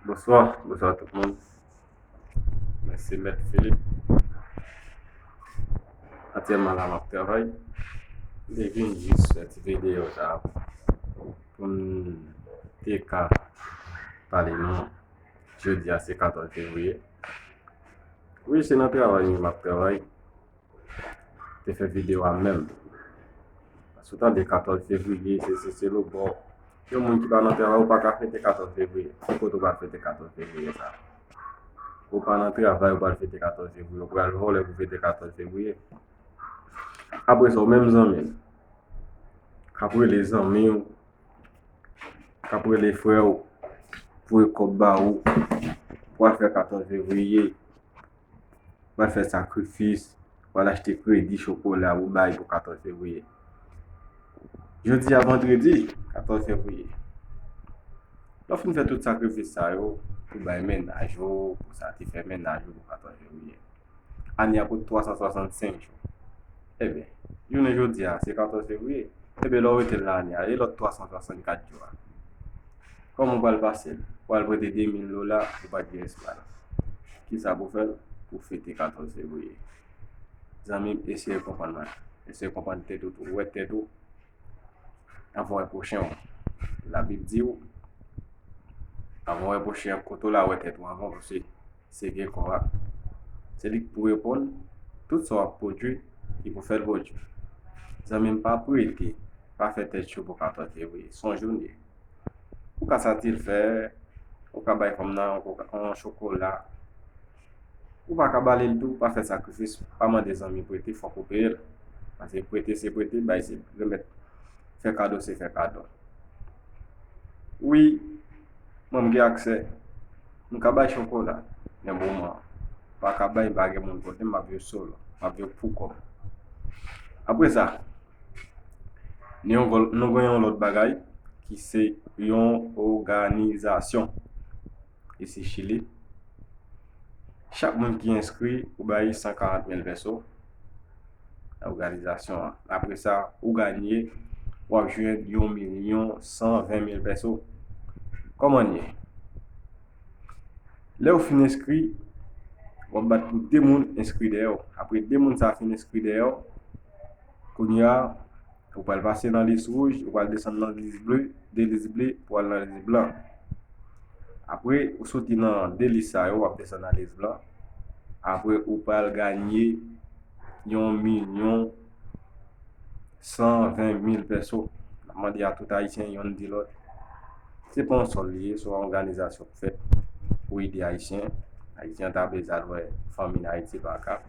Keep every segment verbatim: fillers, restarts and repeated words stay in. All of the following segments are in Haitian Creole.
Bonswa, bonswa tout moun. Mwen se Mèt Filip. Aktyèlman la, m ap travay. M te vin jis fè ti videyo sa a pou m te ka pale nou. Jodi a se katòz fevriye. Wi, se nan travay m ap travay. Te fè videyo a menm. Paske w tande katòz fevriye, se, se, se lobò. Yon moun ki pa nan travay, ou pa ka fete katòz fevriye. Ki kote ou pral fete katòz fevriye sa? Ou pa nan travay, ou pral fete katòz fevriye. Ou pral vòlè pou fete katòz fevriye. Apre sa, ou menm zanmi m k ap rele zanmi w, k ap rele frè w, voye kòb ba ou, pou al fè katòz fevriye, pral fè sakrifis, pral achte kredi chokola pou bay pou katòz fevriye. Jodi a vandredi, katòz fevriye. Lè w fin fè tout sakrifis sa yo, pou bay mennaj ou, pou satisfè mennaj ou pou katòz fevriye. Ane a pou twa san swasannsenk jou. Ebyen, jounen jodi a, se katòz fevriye. Ebyen, lè w rete l nan ane a, e lòt twa san swasannkat jou a? Kòman w pral pase l? W al prete de mil dola, ou pa t gen espwa la. Kisa pou fè l? Pou fete katòz fevriye. Zanmi m, eseye konprann mwen. Eseye konprann tèt ou tou. Wè tèt ou anvan w wè pwochen w. Labib di w, anvan w wè pwochen w, kote w la, wè tèt ou anvan, paske se vye kò a. Se li k pou reponn tout sa w ap pwodui, ki pou fè l pwodui. Zanmi m, pa prete, pa fè tèt cho pou katòz fevriye. Se yon jounen. Ou ka satisfè, ou ka bay fanm nan yon koka-, yon chokola. Ou pa ka ba li l tou, pa fè sakrifis, pa mande zanmi prete, fòk ou peye l. Paske prete se prete, bay se remèt, fè kado se fè kado. Wi, mwen m gen aksè, m ka bay chokola, men moman an, m pa ka bay, m pa gen moun kote m, m ap viv solo, m ap viv pou kò m. Apre sa, nou, nou gen yon lòt bagay ki se yon òganizasyon. Isi Chili, chak moun ki enskri, ou bay san karant mil pèso nan òganizasyon an. Apre sa, ou ganye, w ap jwenn yon milyon san ven mil pèso. Kòman l ye? Lè w fin enskri, w ap bat pou de moun enskri dèyè w. Apre de moun sa a fin enskri dèyè w, kounye a, ou pral pase nan lis wouj, ou pral desann nan lis ble, de lis ble pou al nan lis blan. Apre, ou soti nan de lis sa yo, w ap desann nan lis blan. Apre, ou pral ganye yon milyon san ven mil pèso. N ap mande a tout Ayisyen, yonn di lòt. Se pa yon sòl li ye, se yon òganizasyon k fèt pou ede Ayisyen. Ayisyen ta bezwen al wè fanmi l Ayiti, pa ka.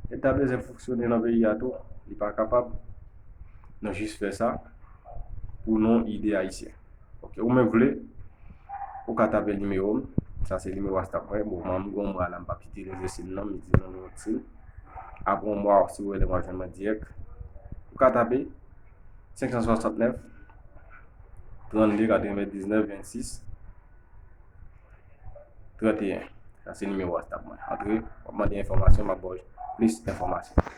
E ta bezwen fonksyone nan peyi a tou, li pa kapab. Nou jis fè sa pou nou ede Ayisyen. Ok, ou menm vle, ou ka tape nimewo m. Sa se nimewo WhatsApp mwen. Bon, mwen, m gon mwa la, m p ap itilize sim nan, m itilize yon lòt sim. Apre yon mwa, si w rele m, w ap jwenn mwen dirèk. Ou ka tape senk san swasantnèf, trannde, katrevendiznèf, vennsis, tranteyen. Sa se nimewo WhatsApp mwen. Antre, w ap mande enfòmasyon, m ap ba w plis enfòmasyon.